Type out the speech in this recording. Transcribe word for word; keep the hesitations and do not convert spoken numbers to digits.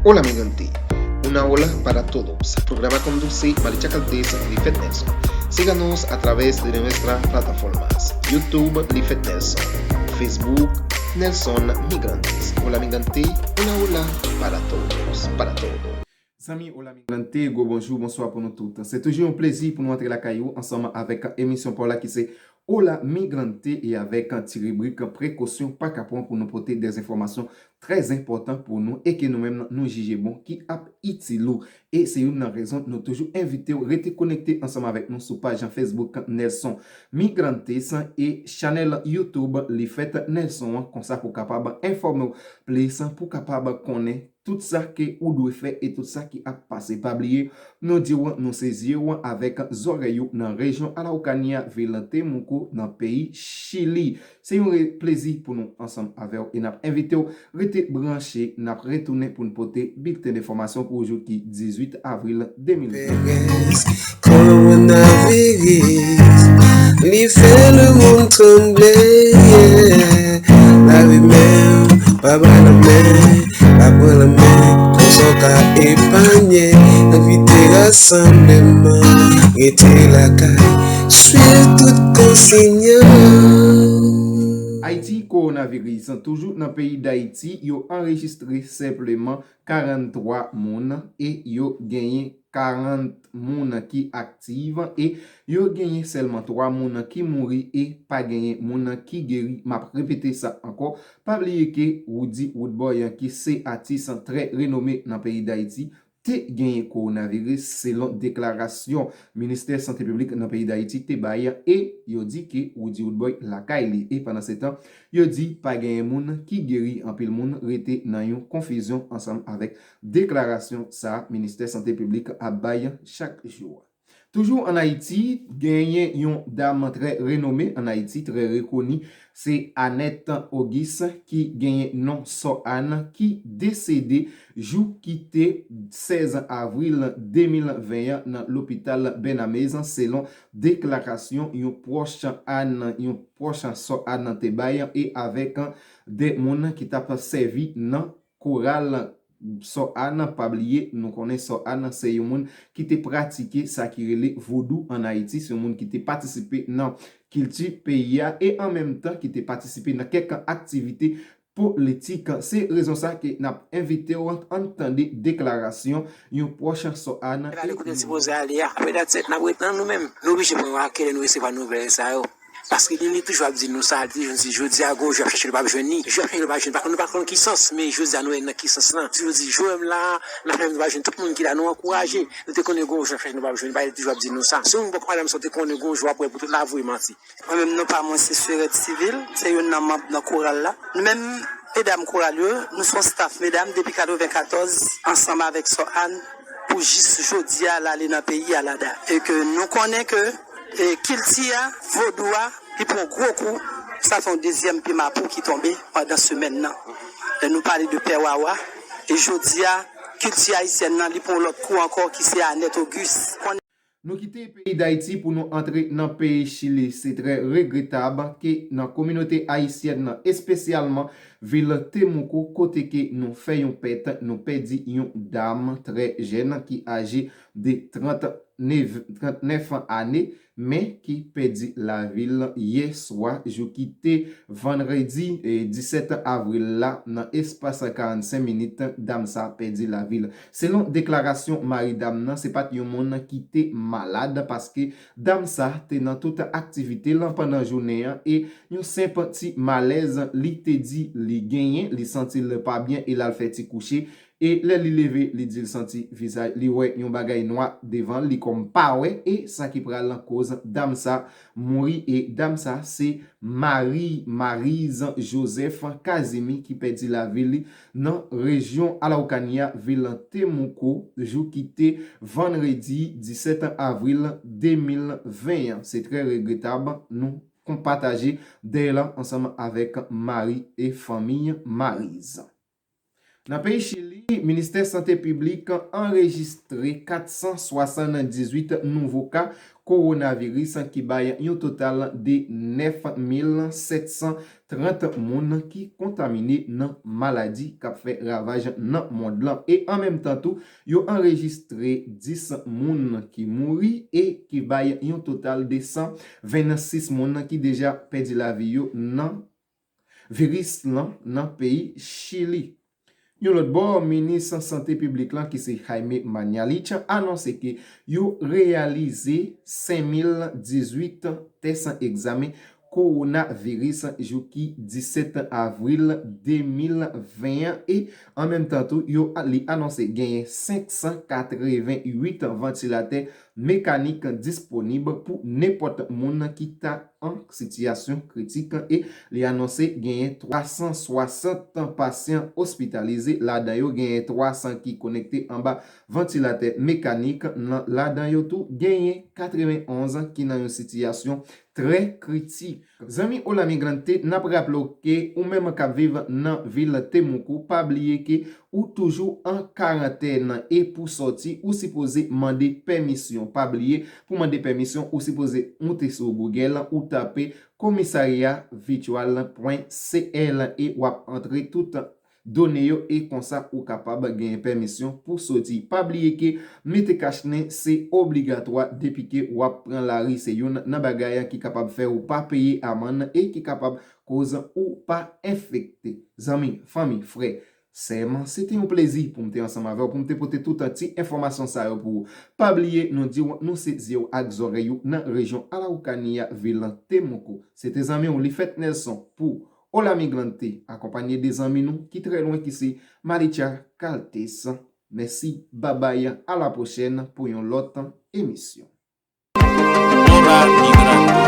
Hola migrante, una ola para todos. Programa conduce Maricha Caldes Lifet Nelson. Síganos a través de nuestras plataformas YouTube Lifet Nelson, Facebook Nelson Migrantes. Hola migrante, una ola para todos, para todos. Zanmi Hola Migrante, gwo bonjou, bonswa pou nou tout. Se toujou yon plezi pou nou antre lakay ou ansanm avèk emisyon pa w la ki se Hola Migrante e avèk ti ribrik prekosyon pa ka pran pou nou pote de enfòmasyon trè enpòtan pou nou e ke nou menm nou jije bon ki ap itil ou. E se youn nan rezon nou toujou envite w rete konekte ansanm avèk nou sou paj Facebook Nelson Migrantes e chanèl YouTube Lifet Nelson an, konsa pou kapab enfòme w plis, pou kapab konnen tout sa ke ou dwe fè e tout sa ki ap pase. Pa bliye, nou di w nou se zye w avèk zòrèy ou nan rejyon Araucania, vil Temuco, nan peyi Chili. Se yon re- plezi pou nou ansanm avè w e n ap envite w rete branche. N ap retounen pou n pote bilten enfòmasyon pou jou ki dizuit avril de mil ven. Coronavirus, li fè lemonn tranble, yeah. Lave men w, pa bay lanmen, pa pran lanmen, konsa w ka epanye. Evite rasanbleman, rete lakay, swiv tout konsiy yo. Ayiti, kowonaviris. Toujou nan peyi Dayiti, yo anrejistre senpleman karannwa moun e yo genyen karant moun ki aktif e yo genyen sèlman twa moun ki mouri e pa genyen moun ki geri. M ap repete sa ankò, pa bliye ke Roody Roodboy, ki se atis trè renome nan peyi Dayiti, te genyen kowonaviris, selon deklarasyon Ministè Sante Piblik nan peyi Dayiti te bay, e yo di ke Roody Roodboy lakay li. E pandan se tan, yo di pa genyen moun ki geri, anpil moun rete nan yon konfizyon ansanm avèk deklarasyon sa a Ministè Sante Piblik ap bay chak jou. Toujou ann Ayiti, genyen yon dam trè renome ann Ayiti, trè rekoni, se Annette Auguste, ki genyen non Sò Ann, ki desede jou ki te sèz avril de mil ven an nan lopital Bènamez, selon deklarasyon yon pwòch Ann, yon pwòch Sò Ann te bay, e avèk de moun ki t ap sèvi nan koral Sò Ann. Pa bliye, nou konnen Sò Ann se yon moun ki te pratike sa ki rele vodou ann Ayiti, se yon moun ki te patisipe nan kilti peyi a e an menm tan ki te patisipe nan kèk aktivite politik. Se rezon sa ke n ap envite w ann tande deklarasyon yon pwòch Sò Ann. N ale kote l sipoze ale a. Apre dat sèt, n ap ret nan nou menm. Nou oblije pran wakè lè nou resevwa nouvèl sa yo. Paske li, li toujou ap di nou sa, li toujou di, jodi a gon jou ap chache nou p ap jwenn li. Jou ap chache nou p ap jwenn, pa konn, nou pa konn ki sans, men jodi a nou wè nan ki sans lan. Si nou di jou menm la, n ap fè nou pa jwenn tout moun ki la, nou ankouraje. Nou te konnen gon jou ap chache nou p ap jwenn, li toujou ap di nou sa. Si yon bòk madanm sa w te konnen gon jou ap wè pou tout la voye manti. Mwen menm non pa mwen se Serèt Sivil, se youn nan manm nan koral la. Nou menm medam koral yo, nou se yon staff medam depi katrevenkatòz ansanm avèk Sò Ann pou jis jodi a l ale nan peyi a la da. E ke nou konnen ke e kilti a, vodou a, li pran gwo kou. Sa fè yon dezyèm pye mapou ki tonbe pandan semèn nan. Lè nou pale de Pè Wawa, e jodi a, kilti ayisyèn nan, li pran yon lòt kou ankò ki se Annette Auguste. Nou kite peyi Dayiti pou nou antre nan peyi Chili. Se trè regretab ke nan kominote ayisyèn nan, espesyalman vil Temuco, kote ke nou fè yon pèt, nou pèdi yon dam trè jèn ki aje de trant nèf, trannèf ane, men ki pèdi lavi l yè swa, jou ki te vandredi, e, disèt avril la, nan espas karannsenk minit, dam sa pèdi lavi l. Selon deklarasyon mari dam nan, se pa t yon moun ki te malad, paske dam sa te nan tout aktivite l pandan jounen an, e yon senp ti malèz li te di li genyen, li santi l pa byen e l al fè ti kouche. E lè li leve, li di l santi vizaj, li wè yon bagay nwa devan l, li kòm pa wè, e sa ki pral koz dam sa mouri, e dam sa se Marie Marise Joseph Casimir ki pèdi lavi li nan rejyon Araucania, vil Temuco, jou ki te vandredi disèt avril de mil ven an. Se trè regretab, nou konn pataje dèy la ansanm avèk mari e fanmi Marise. Nan peyi Chili, Ministè Sante Piblik anrejistre kat san swasanndizuit nouvo ka kowonaviris ki bay yon total de nèf mil sèt san trant moun ki kontamine nan maladi k ap fè ravaj nan mond lan. E an menm tan tou, yo anrejistre dis moun ki mouri e ki bay yon total de san vennsis moun ki deja pèdi lavi yo nan viris lan nan peyi Chili. Yon lòt bò, minis sante piblik lan ki se Jaime Mañalich anonse ke yo reyalize senk mil dizuit tès egzamen kowonaviris jou ki disèt avril de mil ven an e an menm tan tou yo li anonse genyen senk san katreven uit vantilatè mekanik disponib pou nenpòt moun ki ta an sitiyasyon kritik e li anonse genyen twa san swasant pasyan ospitalize, ladan yo genyen twa san ki konekte anba vantilatè mekanik, nan ladan yo tou genyen katrevenonz ki nan yon sitiyasyon trè kritik. Zanmi Hola Migrante, n ap raple w ke ou menm k ap viv nan vil Temuco, pa bliye ke ou toujou an karantèn e pou sòti, ou sipoze mande pèmisyon. Pa bliye, pou mande pèmisyon, ou sipoze moute sou Google, ou tape komisarya vityal pwen C L e w ap antre tout done yo e konsa ou kapab genyen pèmisyon pou soti. Pa bliye ke mete kachnen se obligatwa depi ke w ap pran lari. Se youn nan bagay ki kapab fè ou pa peye amann e ki kapab koz ou pa enfekte. Zanmi, fanmi, frè, sè m, se te yon plezi pou m te ansanm avè w, pou m te pote tout ti enfòmasyon sa yo pou ou. Pa bliye, nou di w, nou se zye w ak zòrèy ou nan rejyon Araucania, vil Temuco. Se te zanmi w, Lifèt Nelson pou Hola Migrante, akonpanye de zanmi nou ki trè lwen, ki se Malicha Caltes. Mèsi, babay, a la pwochèn pou yon lòt emisyon. Hola Migrante.